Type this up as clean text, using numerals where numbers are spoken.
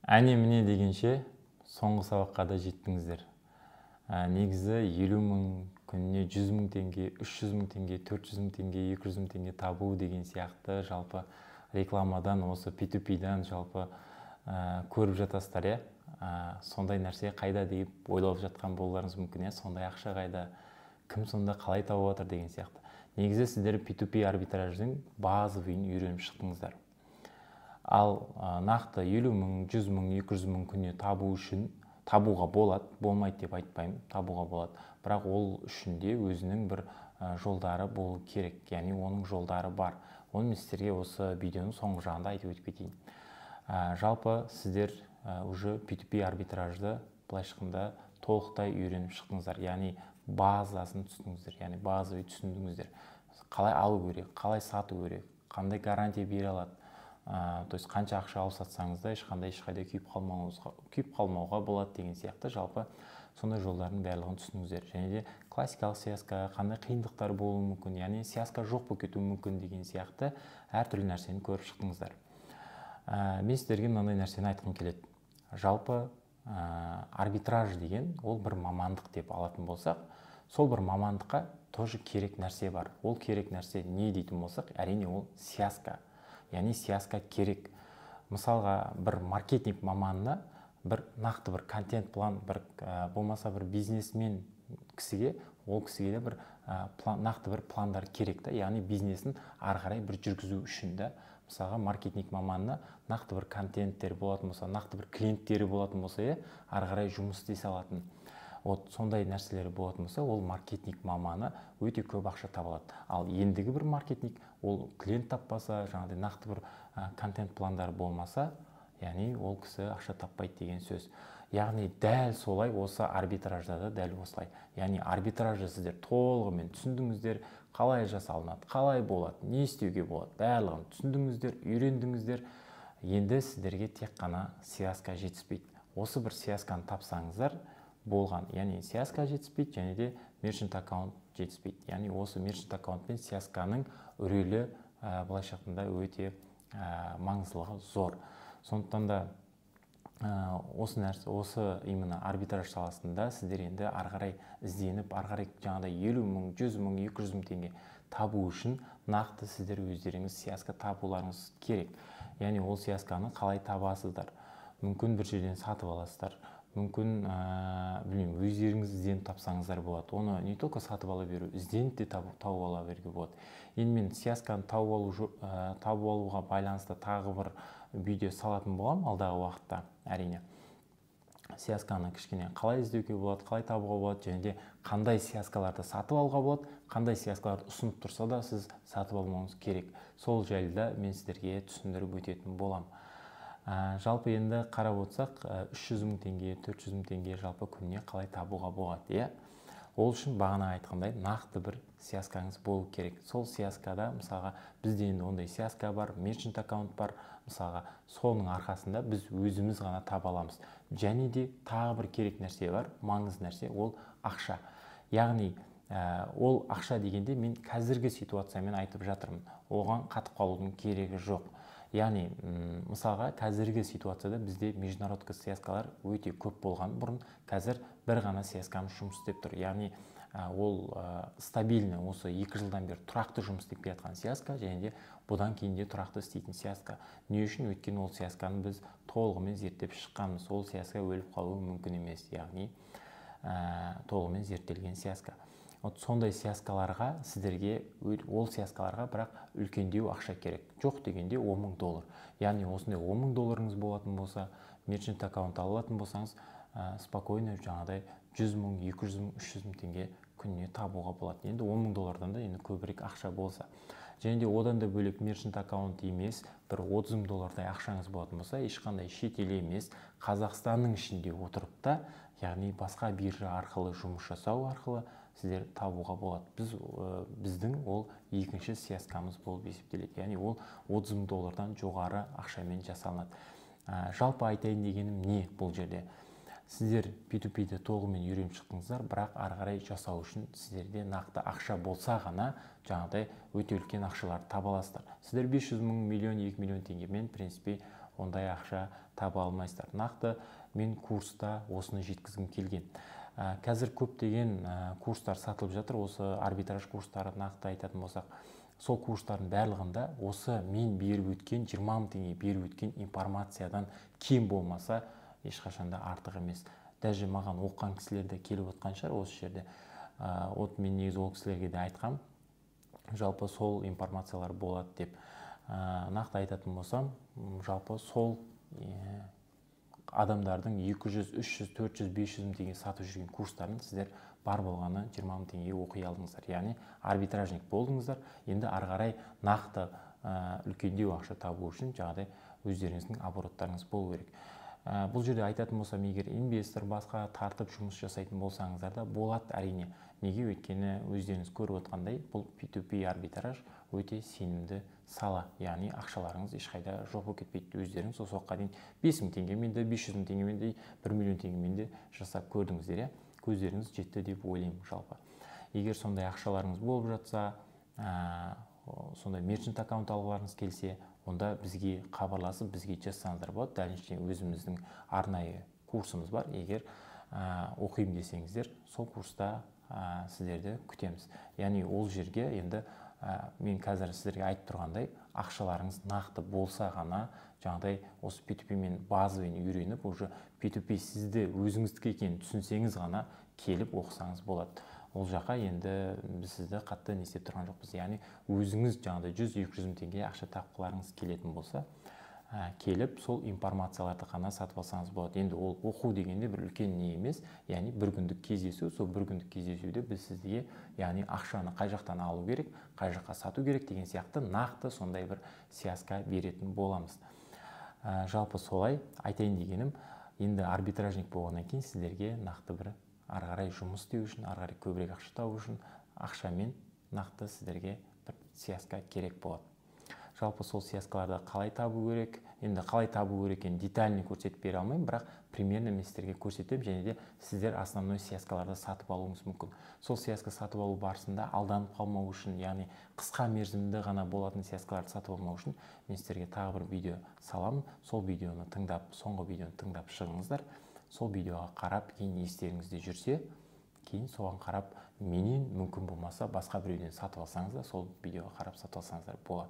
Әне міне дегенше соңғы сабаққа да жеттіңіздер. Негізі 50 мың, күніне 100 мың теңге, 300 мың теңге, 400 мың теңге, 200 мың теңге табу деген сияқты жалпы рекламадан, осы P2P-дан жалпы көріп жатасыздар, иә? Сондай нәрсе қайда деп ойлап жатқан болуларыңыз мүмкін, иә? Сондай ақша қайда, кім сонда қалай тауып жатыр деген сияқты. Негізі сіздер P2P арбитраждың базовыйын үйреніп шықтыңыздар. Ал нақты 50 мың, 100 мың, 200 мың күніне табу үшін табуға болады, болмайды деп айтпаймын, табуға болады. Бірақ ол үшін де өзінің бір жолдары болу керек, яғни оның жолдары бар. Оны мен сіздерге осы видеоның соңғы жағында айтып өтіп кетейін. Жалпы сіздер уже P2P арбитражды былайша айтқанда толықтай үйреніп шықтыңыздар, яғни базасын түсіндіңіздер, яғни базовый түсіндіңіздер. Қалай алу керек, қалай сату керек, қандай гарантия бере алады, то есть қанша ақша алып сатсаңыз да ешқандай ешқайда күйіп қалмауға болады деген сияқты жалпы сондай жолдардың барлығын түсіндіңіздер. Және де классикалық связка қандай қиындықтар болуы мүмкін, яғни связка жоқ болып кетуі мүмкін деген сияқты әртүрлі нәрсені көріп шықтыңыздар. Мен сіздерге мынандай нәрсені айтқым келеді. Жалпы арбитраж деген ол бір мамандық деп алатын болсақ, сол бір мамандыққа тоже керек нәрсе бар. Ол керек нәрсе не дейтін болсақ, әрине ол связка. Яғни связка керек. Мысалға бір маркетинг маманына бір нақты бір контент план, бір болмаса бір бизнесмен кісіге, ол кісіге де бір план, нақты бір пландар керек та, яғни бизнесін ары қарай бір жүргізу үшін да. Мысалға маркетинг маманына нақты бір контенттер болатын болса, нақты бір клиенттері болатын болса, иә, ары қарай жұмыс істей салатын. Вот сондай нәрселер болатын болса, ол маркетинг маманы өте көп ақша таба алады. Ал ендігі бір маркетинг ол клиент таппаса, жаңағыдай нақты бір контент пландары болмаса, яғни ол кісі ақша таппайды деген сөз. Яғни дәл солай осы арбитражда да дәл осылай. Яғни арбитражды сіздер толығымен түсіндіңіздер, қалай жасалынады, қалай болады, не істеуге болады, барлығын түсіндіңіздер, үйрендіңіздер. Енді сіздерге тек қана связка жетіспейді. Осы бір связканы тапсаңыздар болған. Яғни связка жетіспейді және де мерчант аккаунт жетіспейді. Яғни осы мерчант аккаунт пен связканың рөлі былайша айтқанда өте маңыздылығы зор. Сондықтан да осы нәрсе, осы именно арбитраж саласында сіздер енді ары қарай ізденіп, ары қарай жаңағыдай 50 мың, 100 мың, 200 мың теңге табу үшін нақты сіздер өздеріңіз связка табуларыңыз керек. Яғни ол связканы қалай табасыздар? Мүмкін бір жерден сатып аласыздар, мүмкін білмеймін, өздеріңіз ізденіп тапсаңыздар болады. Оны не только сатып ала беру, ізденіп те тауып ала беруге болады. Енді мен связканы тауып алуға байланысты тағы бір видео салатын боламын алдағы уақытта. Әрине связканы кішкене қалай іздеуге болады, қалай табуға болады және де қандай связкаларды сатып алуға болады, қандай связкаларды ұсынып тұрса да сіз сатып алмауыңыз керек. Сол жайлы да мен сіздерге түсіндіріп өтетін боламын. Жалпы енді қарап отырсақ, 300 мың теңге, 400 мың теңге жалпы күніне қалай табуға болады, иә? Ол үшін бағана айтқандай нақты бір связкаңыз болу керек. Сол связкада мысалға бізде енді ондай связка бар, мерчант аккаунт бар, мысалға соның арқасында біз өзіміз ғана таба аламыз. Және де тағы бір керек нәрсе бар, маңызды нәрсе, ол ақша. Яғни ол ақша дегенде мен қазіргі ситуациямен айтып жатырмын, оған қатып қалудың керегі жоқ. Яғни, мысалға, қазіргі ситуацияда бізде международный связкалар өте көп болған бұрын, қазір бір ғана связкамыз жұмыс істеп тұр. Яғни, ол стабильный, осы 2 жылдан бері тұрақты жұмыс істеп келе жатқан связка және де бұдан кейін де тұрақты істейтін связка. Не үшін? Өйткені ол связканы біз толығымен зерттеп шыққанбыз. Ол связка өліп қалуы мүмкін емес, яғни, толығымен зерттелген связка. Вот сондай связкаларға сіздерге, ол связкаларға бірақ үлкендеу ақша керек. Жоқ дегенде он мың доллар. Яғни осындай он мың долларыңыз болатын болса, мерчант аккаунт ала алатын болсаңыз, спокойно жаңағыдай 100 мың, 200 мың, 300 мың теңге күніне табуға болады. Енді он мың доллардан да енді көбірек ақша болса. Және де одан да бөлек мерчант аккаунт емес, бір отыз мың доллардай ақшаңыз болатын болса, ешқандай шетел емес, Қазақстанның ішінде отырып та, яғни басқа биржа арқылы жұмыс жасау арқылы сіздер табуға болады. Біздің ол екінші связкамыз болып есептеледі. Яғни ол отыз мың доллардан жоғары ақшамен жасалынады. Жалпы айтайын дегенім не бұл жерде? Сіздер P2P-ді толығымен үйреніп шықтыңыздар, бірақ ары қарай жасау үшін сіздерде нақты ақша болса ғана жаңағыдай өте үлкен ақшаларды таба аласыздар. Сіздер 500 мың, миллион, 2 миллион теңгемен, в принципе, ондай ақша таба алмайсыздар. Нақты мен курста осыны жеткізгім келген. Қазір көптеген курстар сатылып жатыр, осы арбитраж курстары, нақты айтатын болсақ, сол курстардың барлығында осы мен беріп өткен 20 мың теңге беріп өткен информациядан кем болмаса ешқашанда артық емес. Даже маған оқыған кісілер де келіп отқан шығар осы жерде. Вот мен негізі ол кісілерге де айтқам, жалпы сол информациялар болады деп. Нақты айтатын болсам, жалпы сол адамдардың 200, 300, 400, 500 мың теңге сатып жүрген курстарын сіздер бар болғаны 20 мың теңгеге оқи алдыңыздар. Яғни арбитражник болдыңыздар. Енді ары қарай нақты үлкендеу ақша табу үшін жаңағыдай өздеріңіздің обороттарыңыз болу керек. Бұл жерде айтатын болсам, егер инвестор басқа тартып жұмыс жасайтын болсаңыздар да болады әрине. Неге? Өйткені өздеріңіз көріп отқандай, бұл P2P арбитраж өте сенімді сала. Яғни ақшаларыңыз ешқайда жоқ болып кетпейді. Өздеріңіз осы уақытқа дейін 5 мың теңгемен де, 500 мың теңгемен де, 1 миллион теңгемен де жасап көрдіңіздер, иә? Көздеріңіз жетті деп ойлаймын жалпы. Егер сондай ақшаларыңыз болып жатса, сондай мерчант аккаунт алғыларыңыз келсе, онда бізге хабарласып, бізге жазсаңыздар болады. Дәл өзіміздің арнайы курсымыз бар. Егер оқимын десеңіздер, сол курста сіздерді күтеміз. Яғни ол жерге енді мен қазір сіздерге айтып тұрғандай, ақшаларыңыз нақты болса ғана жаңағыдай осы P2P мен базовыйын үйреніп, уже P2P сізді өзіңіздікі екенін түсінсеңіз ғана келіп оқысаңыз болады. Ол жаққа енді біз сізді қатты не істеп тұрған жоқпыз. Яғни өзіңіз жаңағыдай 100-200 мың теңге ақша тапқыларыңыз келетін болса, келіп сол информацияларды ғана сатып алсаңыз болады. Енді ол оқу дегенде бір үлкен не емес, яғни бір күндік кездесу. Сол бір күндік кездесуде біз сізге, яғни ақшаны қай жақтан алу керек, қай жаққа сату керек деген сияқты нақты сондай бір связка беретін боламыз. Жалпы солай айтайын дегенім, енді арбитражник болғаннан кейін сіздерге нақты бір ары қарай жұмыс істеу үшін, ары қарай көбірек ақша табу үшін ақшамен нақты сіздерге бір связка керек болады. Жалпы сол связкаларды қалай табу керек, енді қалай табу керек екенін детально көрсетіп бере алмаймын, бірақ примерно мен сіздерге көрсетемін, және де сіздер основной связкаларды сатып алуыңыз мүмкін. Сол связка сатып алу барысында алданып қалмау үшін, яғни қысқа мерзімді ғана болатын связкаларды сатып алмау үшін мен сіздерге тағы бір видео саламын. Сол видеоны тыңдап, соңғы видеоны тыңдап шығыңыздар. Сол видеоға қарап, кейін естеріңізде жүрсе, кейін соған қарап, менен мүмкін болмаса басқа біреуден сатып алсаңыз да, сол видеоға қарап сатып алсаңыздар болады.